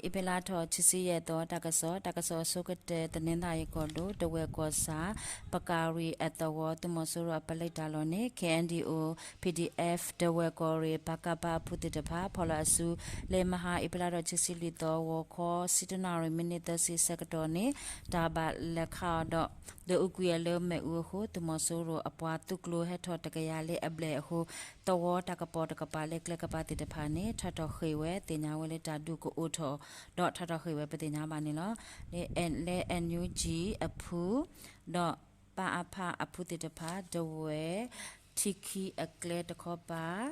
အ့ဖြ့လါထီၣ်ခံဆံယဲၢ်သီ တၢ်ကစီၣ်, တၢ်ကစီၣ်အဆိကတၢၢ် တနီသရံၣ်ကီၢ်ဒိၣ် တဝဲၢ်ကီၢ်ဆၣ် ပကၤရံၣ်အသဝီ သုးမီၤစိရိၤအပလဲတၢ်လီၢ်န့ၣ် KNDO PDF တဝဲၢ်ကီၢ်ရ့ၣ် ပကဖ အဖုသ့ၣ်တဖၣ် ဖီၣ်လီၤအစု လၢမဟါ အ့ဖြ့လါထီၣ်ခံဆံလွံၢ်သီ ဂီၤခီ ဆံတၢနၣ်ရံၣ် မံးနံးသၢဆံဆဲးကတီၢ်န့ၣ် တၢ်ဘၣ်လဲၤခးအီၤဒီး ဒွဲၣ်အူကွံာ်အီၤလၢမ့ၣ်အူအဃိ သုးမီၤစိရိၤအပှၤသုးကျိၤဟဲထီၣ်တကယၤလၢအဘျဲၣ်အဃိ သဝီတၢ်ကပီၤတကပၤလၢကျဲကပၤသ့ၣ်တဖၣ်န့ၣ် ထီၣ်ထီၣ်ဃ့ၢ်ဝဲ သ့ၣ်ညါဝဲလၢတၢ်ဒုးကအိၣ်ထီၣ် ဒီးထီၣ်ထီၣ်ဃ့ၢ်ဝဲ ပသ့ၣ်ညါဘၣ်န့ၣ်လီၤ. လၢ NUG အဖု ဒီး ပအဖ အဖုသ့ၣ်တဖၣ် တဝဲၢ် ထံခံအကျဲတခီပၤ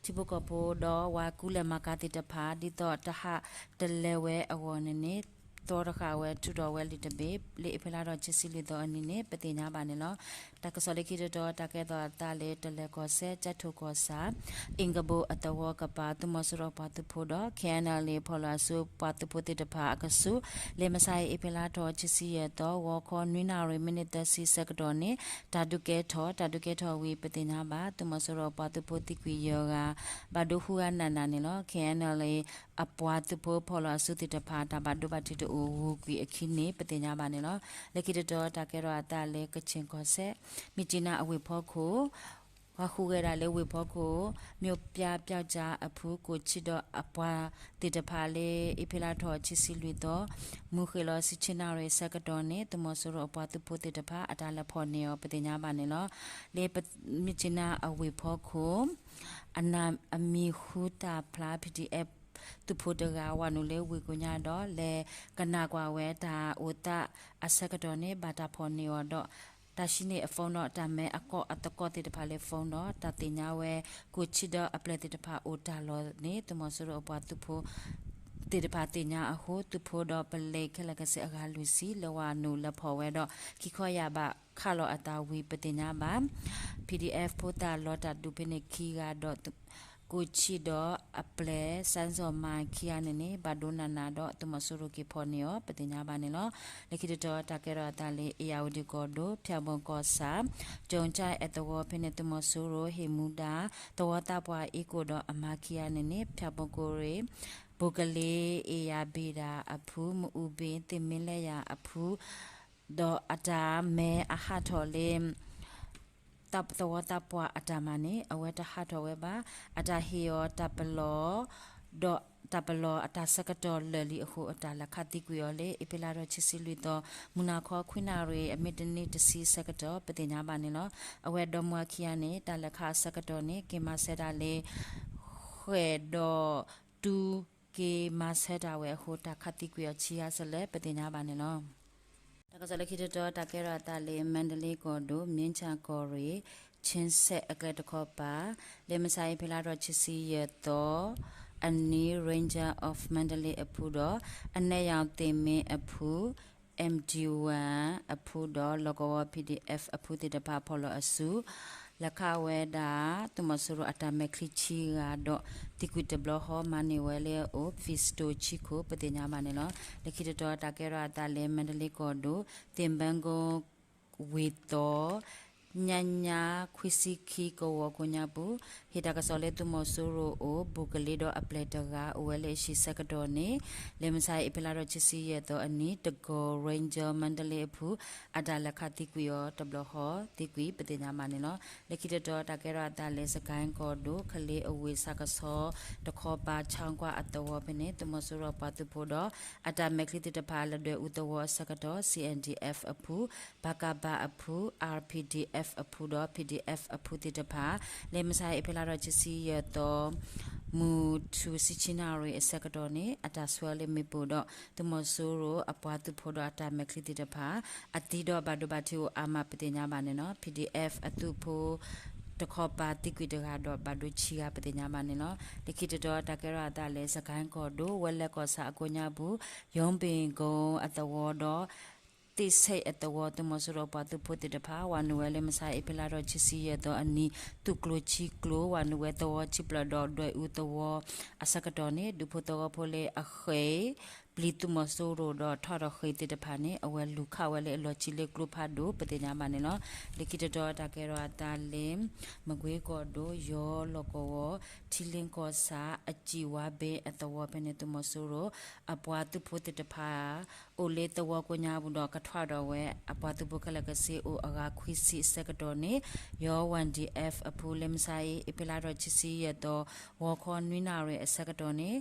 ထံဖိကီၢ်ဖိဒီးဝၤကူလဲၢ်မၤကၤသ့ၣ်တဖၣ် ဒ်သိးတဟးတလဲၤဝဲအဂီၢ်န့ၣ်န့ၣ် သီတဃာ်ဝဲထုးထီၣ်ဝဲလံာ်တဘ့ၣ် လၢအ့ဖြ့လါထီၣ်ခံဆံလွံၢ်သီအနံၤန့ၣ် ပသ့ၣ်ညါဘၣ်န့ၣ်လီၤ. တၢ်ကစီၣ်လၢခံတတီၤ တၢ်ကဲထီၣ်အသးလၢတလၢၤကီၢ်စဲၣ် ကၠဲးထိၣ်ကီၢ်ဆၣ် အ့ကဘိအသဝီကပၤ သုးမီၤစိရိၤပှၤသုးဖိဒီး KNLA ဖီၣ်လီၤအစုပှၤသုးဖိသ့ၣ်တဖၣ်အကဆူး လၢမုၢ်ဆါအံၤ အ့ဖြ့လါထီၣ်ခံဆံယဲၢ်သီ ဂီၤခီနွံနၣ်ရံၣ် မံးနံးသၢဆံဆဲးကတီၢ်န့ၣ် တၢ်ဒုးကဲထီၣ် တၢ်ဒုးကဲထီၣ်ဝံၤ ပသ့ၣ်ညါဘၣ် သုးမီၤစိရိၤအပှၤသုးဖိသံကွံာ်ယဲၢ်ဂၤ ဘၣ်ဒိဃုဂၤနးနးန့ၣ်လီၤ. KNLA အပှၤသုးဖိဖီၣ်လီၤအစုသ့ၣ်တဖၣ် တၢ်ဘၣ်ဒိဘၣ်ထံးတအိၣ် ဂုၤကွံာ်အခံန့ၣ် ပသ့ၣ်ညါဘၣ်န့ၣ်လီၤ. လၢခံတတီၤ တၢ်ကဲထီၣ်အသးလၢကခ့ၣ်ကီၢ်စဲၣ် မြစ်ကြီးနား အဝ့ၢ်ဖီခိၣ် ဟးဃုဂဲၤဒၣ်လၢဝ့ၢ်ဖီခိၣ် မြို့ပြပျောက်ကျားအဖု ကိၣ်ဆံဒီးအပှၤသ့ၣ်တဖၣ်လၢ အ့ဖြ့လါထီၣ်ခံဆံလွံၢ်သီ မုၢ်ဃ့ၢ်လီၤဆံဆံနၣ်ရံၣ်ဆဲးကတီၢ်န့ၣ် သုးမီၤစိရိၤအပှၤသုးဖိသ့ၣ်တဖၣ် အတၢ်လဲၤဖီၣ်န့ၢ်အီၤ ပသ့ၣ်ညါဘၣ်န့ၣ်လီၤ. လၢ မြစ်ကြီးနား အဝ့ၢ်ဖီခိၣ် အမံၤဟူတၢ်ဖျါ PDF သုးဖိတဂၤ ဝၤနုာ်လၢဝ့ၢ်ကိညါဒီး လဲၤကနၣ်ကွၢ်ဝဲတၢ်အိၣ်သးအဆၢကတီၢ်န့ၣ် ဘၣ်တၢ်ဖီၣ်န့ၢ်အီၤဒီး တၢ်ဟံးန့ၢ်အ phone ဒီး တၢ်မဲအကီၢ်အသကိးသ့ၣ်တဖၣ်လၢ phone ဒီး တၢ်သ့ၣ်ညါဝဲ ကိၣ်ဆံဒီးအပျဲၢ်သ့ၣ်တဖၣ်အိၣ်တၢ်လီၢ်န့ၣ် သုးမီၤစိရိၤအပှၤသုးဖိ သ့ၣ်တဖၣ်သ့ၣ်ညါအဃိ သုးဖိဒီးပလဲခဲလၢာ်ခဲဆ့အဂၤလွံၢ်ဆံ လဲၤဝၤနုာ်လဲၤဖီၣ်ဝဲဒီး ခံခီယာ်ဘးခးလီၤအသးဝံၤ ပသ့ၣ်ညါဘၣ် PDF ဖိသၣ်လီၤတၢ်ဒုးဖဲန့ၣ်ခံဂၤဒီး ကိၣ်ဆံဒီးအပျဲၢ် စၣ်စီၣ်မၤခံဂၤန့ၣ်န့ၣ် ဘၣ်ဒိနးနးဒီး သုးမီၤစိရိၤက့ၤဖီၣ်န့ၢ်အီၤ ပသ့ၣ်ညါဘၣ်န့ၣ်လီၤ. လၢခံတတီၤ တၢ်ကဲထီၣ်အသးလၢ အ့ၣ်ယၣ်ဝတံၣ်ကီၢ်ဒိၣ် ဖၠၣ်ဘိၣ်ကီၢ်ဆၣ် ကၠိၣ်ကၠဲၣ်အသဝီဖဲန့ၣ် သုးမီၤစိရိၤဟ့ၣ်မူဒါ သဝီသးပှၢ်အ့ကိၣ်ဒီးအမါခံဂၤန့ၣ်န့ၣ် ဖၠၣ်ဘိၣ်ကိၣ်ရ့ၣ် ဘိၣ်ကလ့ အ့ၣ်ယၣ်ဘ့ၣ်ဒၣ်အဖု မအူဘ့ၣ် သ့ၣ်မ့ၢ်လဲယၣ်အဖု ဒီးအတၢ်မဲအဟးထီၣ်လၢ သဝီသးပှၢ်အတၢ်မၤန့ၣ် အဝဲတဟးထီၣ်ဝဲဘၣ်. အတၢ်ဟ့ၣ်အီၤတၢ်ပလီၢ် ဒီးတၢ်ပလီၢ်အတၢ်ဆၢကတီၢ်လၢာ်လံအဃိ အတၢ်လဲၤခးသံကွံာ်အီၤလၢ အ့ဖြ့လါထီၣ်ခံဆံလွံၢ်သီ မုၢ်နၤခီခွံနၣ်ရံၣ် အမံးနံးတဆံဆၢကတီၢ် ပသ့ၣ်ညါဘၣ်န့ၣ်လီၤ. အဝဲဒီမါဝၤခံဂၤန့ၣ် တၢ်လဲၤခးအဆၢကတီၢ်န့ၣ် က့ၤမၤဆၢတၢ်လၢ ဃဲၣ်ဒီး တူၢ်က့ၤမၤဆၢတၢ်ဝဲအဃိ တၢ်ခးသံကွံာ်အီၤဆံဂၤစ့ၢ်လၢ ပသ့ၣ်ညါဘၣ်န့ၣ်လီၤ. တၢ်ကစီၣ်လၢခံတတီၤ တၢ်ကဲထီၣ်အသးလၢ မါဒလ့ကီၢ်ဒိၣ် မ့ၢ်ဆၣ်ကီၢ်ရ့ၣ် ခၠ့ၣ်စဲၣ်အကျဲတခီပၤ လၢမုၢ်ဆါအ့ဖြ့လါထီၣ်ခံဆံယဲၢ်သီ အနံၤ Ranger of Mandalay အဖုဒီး အနဲၣ်ယၣ်သ့ၣ်မ့ၢ်အဖု MD one အဖုဒီး လီၢ်ကဝီၤ PDF အဖုသ့ၣ်တဖၣ်ဖီၣ်လီၤအစု လဲၤခးဝဲဒၣ် သုးမီၤစိရိၤအတၢ်မဲာ်ချံဆံဂၤဒီး သံကွံာ်တဘျီဃီ မၤန့ၢ်ဝဲလၢအအိၣ် ပံစတိၣ်ဆံခိၣ် ပသ့ၣ်ညါဘၣ်န့ၣ်လီၤ. လၢခံတတီၤ တၢ်ကဲထီၣ်အသးလၢ မါဒလ့ကီၢ်ဒိၣ် သ့ၣ်ဘၢကိ ဝ့ၢ်သီ ညါညါခွံဆံခံကဝီၤကိးညါပူၤ ဟ့ၣ်တၢ်ကစီၣ်လၢသုးမီၤစိရိၤအိၣ် ဘိၣ်ကလ့ဒီးအပျဲၢ်တဂၤ အိၣ်ဝဲလၢအဟံၣ်ဆၢကတီၢ်န့ၣ် လၢမုၢ်ဆါအ့ဖြ့လါထီၣ်ခံဆံယဲၢ်သီအနံၤ တကီၢ် Ranger Mandalay အဖု အတၢ်လဲၤခးသံကွံာ်အီၤတဘျီဃီ သံကွံာ် ပသ့ၣ်ညါဘၣ်န့ၣ်လီၤ. လၢခံတတီၤ တၢ်ကဲထီၣ်အသးလၢ စကဲၣ်ကီၢ်ဒိၣ် ကလ့အဝ့ၢ်ဆၣ်ကဆီတခီပၤ ဆၣ်ကွၢ်အသဝီဖဲန့ၣ် သုးမီၤစိရိၤပှၤသုးဖိဒီး အတၢ်မဲာ်ချံသ့ၣ်တဖၣ် လဲၤဒွဲၣ်အူသဝီအဆၢကတီၢ် CNDF အဖု ပကဖ အဖု RPDF အဖုဒီး PDF အဖုသ့ၣ်တဖၣ် လၢမုၢ်ဆါအ့ဖြ့လါထီၣ်ခံဆံယဲၢ်သီ မုၢ်ထူၣ်ဆံဆံနၣ်ရံၣ်အဆၢကတီၢ်န့ၣ် အတၢ်ဆှၢလၢမ့ၣ်ပိၢ်ဒီး သုးမီၤစိရိၤအပှၤသုးဖိဒီးအတၢ်မဲာ်ချံသ့ၣ်တဖၣ် အသံဒီးဘၣ်ဒိဘၣ်ထံးအိၣ်အါမး ပသ့ၣ်ညါဘၣ်န့ၣ်လီၤ. PDF အသုးဖိတခီပၤသံကွံာ်တဂၤဒီးဘၣ်ဒိဆံဂၤ ပသ့ၣ်ညါဘၣ်န့ၣ်လီၤ. လၢခံတတီၤ တၢ်ကဲထီၣ်အသးလၢ စကဲၣ်ကီၢ်ဒိၣ် ဝဲလဲၣ်ကီၢ်ဆၣ်အကိးညါပူၤ ယီဘ့ၣ်ကိအသဝီဒီး သ့ၣ်ဆဲးအသဝီ သုးမီၤစိရိၤအပှၤသုးဖိသ့ၣ်တဖၣ် ဝၤနုာ်ဝဲလၢမုၢ်ဆါအ့ဖြ့လါထီၣ်ခံဆံယဲၢ်သီအနံၤ သုးကျိၤဆံကျိၤ ဝၤနုာ်ဝဲသဝီဆံပျၢၢ်ဒီးဒွဲၣ်အူသဝီအဆၢကတီၢ်န့ၣ် ဒူဖိသဝီဖိလၢအဃ့ၢ် လံာ်သုးမီၤစိရိၤဒီးထီၣ်ဒီးဃ့သ့ၣ်တဖၣ်န့ၣ် အဝဲလူၤခးဝဲလၢအလီၢ်ခံလၢကျိဖးဒိၣ် ပသ့ၣ်ညါဘၣ်န့ၣ်လီၤ. လၢခံတတီၤတၢ်ကဲထီၣ်အသးလၢ မကွ့ကီၢ်ဒိၣ် ယီၤလီၢ်ကဝီၤ ထံလ့ကီၢ်ဆၣ် အစံၣ်ဝါဘ့အသဝီဖဲန့ၣ် သုးမီၤစိရိၤ အပှၤသုးဖိသ့ၣ်တဖၣ် အိၣ်လၢသဝီကိးညါပူၤဒီးကထွဲဒီးဝဲ အပှၤသုးဖိခဲလၢာ်ကစ့အိၣ်အဂၤခွံဆံအဆၢကတီၢ်န့ၣ် ယီၤ Y D F အဖု လၢမုၢ်ဆါအံၤ အ့ဖြ့လါထီၣ်ခံဆံယဲၢ်သီ ဂီၤခီနွံနၣ်ရံၣ်အဆၢကတီၢ်န့ၣ်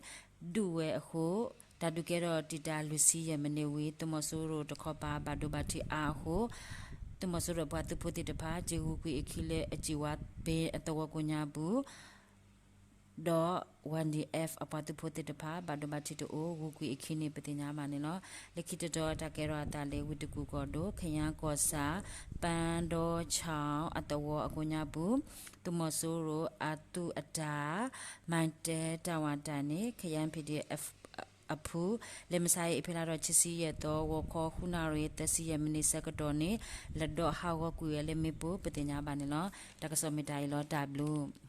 ဒုးဝဲအဃိ တၢ်ဒုးကဲထီၣ်တံာ်တာ်လွံၢ်ဆံယဲၢ်မံးနံးဝံၤ သုးမီၤစိရိၤတခီပၤဘၣ်ဒိဘၣ်ထံးအါအဃိ သုးမီၤစိရိၤအပှၤသုးဖိသ့ၣ်တဖၣ် က့ၤဂုၤကွံာ်အခံလၢအစံၣ်ဝါဘ့အသဝီကိးညါပူၤ ဒီး Y D F အပှၤသုးဖိသ့ၣ်တဖၣ် ဘၣ်ဒိဘၣ်ထံးတအိၣ် ဂုၤကွံာ်အခံန့ၣ် ပသ့ၣ်ညါဘၣ်န့ၣ်လီၤ. လၢခံတတီၤတၢ်ကဲထီၣ်အသးလၢဝ့ၢ်တကူၣ်ကီၢ်ဒိၣ် ခယါကီၢ်ဆၣ် ပၢ်ဒီဆၣ်အသဝီအကိးညါပူၤ သုးမီၤစိရိၤအသုးအတၢ် မၤတဲတၢ်ဝၤတၢ်န့ၣ် ခယါ P D F အဖု လၢမုၢ်ဆါအံၤ အ့ဖြ့လါထီၣ်ခံဆံယဲၢ်သီ ဂီၤခီဃုနၣ်ရံၣ်သၢဆံယဲၢ်မံးနံးဆၢကတီၢ်န့ၣ် လဲၤဒီးဟးဂီၤကွံာ်ဝဲလၢမ့ၣ်ပိၢ် ပသ့ၣ်ညါဘၣ်န့ၣ်လီၤ. တၢ်ကစီၣ်မ့ၢ်တၢ်အံၤလီၤ. တၢ်ဘျုး